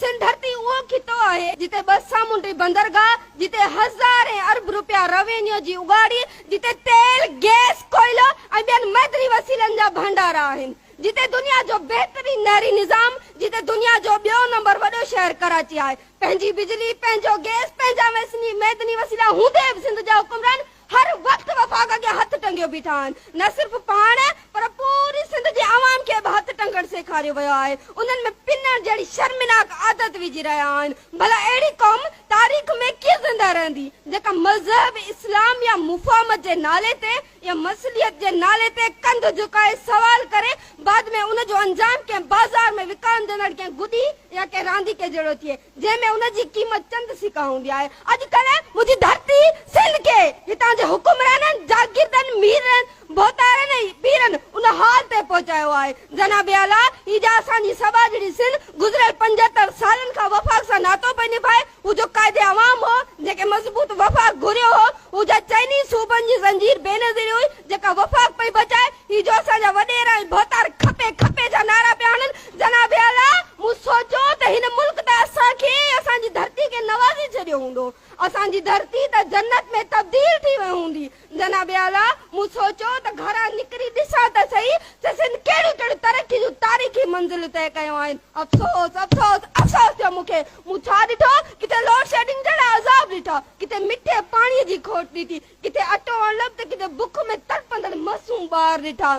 سنڌ ڌرتي اهو خطو آهي، جتي ٻه سامونڊي بندرگاهه، جتي هزارين ارب روپيا روينيو جي اڳاڙي، جتي تيل، گئس، ڪوئلو ۽ ٻين معدني وسيلن جا ڀنڊار آهن، جتي دنيا جو بهترين نهري نظام، جتي دنيا جو ٻيو نمبر وڏو شهر ڪراچي آهي. پنهنجي بجلي، پنهنجو گئس، پنهنجا معدني وسيلا هوندي به سنڌ جا حڪمران هر وقت وفاق اڳيان هٿ ٽنگيو بيٺا آهن. نه صرف پاڻ پر پوري سنڌ جي عوام کي به هٿ ٽنگڻ سيکاريو ويو آهي. انهن ۾ پنڻ جهڙي شرمناڪ عادت وجهي رهيا آهن. ڀلا اهڙي قوم تاريخ ۾ ڪيئن زنده رهندي جيڪا مذهب اسلام يا مفاهمت جي نالي تي يا مصلحت جي نالي تي ڪنڌ جهڪائي سوال ڪري بعد ۾ ان جو انجام ڪنهن بازار ۾ وڪامجندڙ ڪنهن گڏي يا ڪنهن رانديڪي جهڙو ٿئي. جنهن ۾ ان جي قيمت چند سڪا هوندي آهي. اڄڪلهه منهنجي ڌرتي سنڌ کي هتان جي حڪمرانن، جاگيردن، ميرن، ڀوتارن ۽ پيرن ان حال تي پهچايو آهي. جناب اعليٰ، هي جا اسان جي سٻاجهڙي سنڌ گذريل 75 سالن کان وفاق سان ناتو پئي نڀائي، هو جو قائد عوام هو، جنهن کي مضبوط وفاق گهريو هو، هو جا چئني صوبن جي زنجير بينظير هئي، جيڪا وفاق پئي بچائي، هي جو اسان جا وڏيرا ۽ ڀوتار کپي کپي جا نعرا پيا هڻن، جناب اعليٰ! مون سوچيو ته هن ملڪ ته اسان کي ۽ اسان جي ڌرتي کي نوازي ڇڏيو هوندو. اسان جي ڌرتي ته جنت ۾ تبديل ٿي وئي هوندي. جناب اعليٰ! مون سوچيو ته گهران نڪري ڏسان ته سهي ته سنڌ ڪهڙيون ڪهڙيون ترقي جون تاريخي منزلون طئي ڪيون آهن. افسوس! افسوس! افسوس ٿيو مون کي. مون ڇا ڏٺو؟ ڪٿي لوڊشيڊنگ جهڙا عذاب ڏٺا، ڪٿي مٺي پاڻيء جي کوٽ ڏٺي، ڪٿي اٽو اڻلڀ ته ڪٿي بک ۾ تڙپندڙ معصوم ٻار ڏٺا.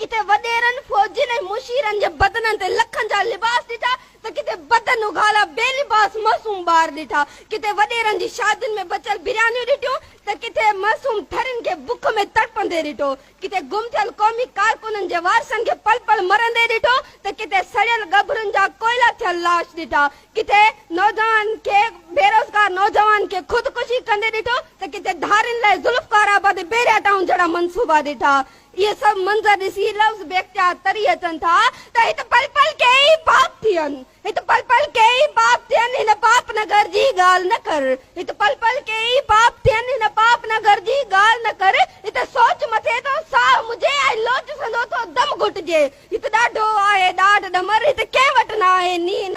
ڪٿي وڏيرن، فوجين ۽ مشيرن جي بدنن تي لکن جا لباس ڏٺا ته ڪٿي بدن اگهاڙا بي لباس معصوم ٻار ڏٺا. ڪٿي وڏيرن جي شادين ۾ بچيل بريانيون ڏٺيون ته ڪٿي معصوم ٿرين کي بک ۾ تڙپندي ڏٺو. ڪٿي گم ٿيل قومي ڪارڪنن جي وارثن کي پل پل مرندي ڏٺو ته ڪٿي سڙيل ڳڀرن جا ڪوئلا ٿيل لاش ڏٺا. ڪٿي نوجوان کي بيروزگار نوجوان کي خودڪشي ڪندي ڏٺو ته ڪٿي ڌارين لاء ذوالفقار آباد ۽ بحريا ٽائون جهڙا منصوبا ڏٺا. اهي سڀ منظر ڏسي لفظ بي اختيار تري اچن ٿا ته هت پل پل ڪيئي پاپ ٿين، هت پل پل ڪيئي پاپ ٿين، هن پاپ نگر جي ڳالهه نه ڪر، هت پل پل ڪيئي پاپ ٿين، هن پاپ نگر جي ڳالهه نه ڪر.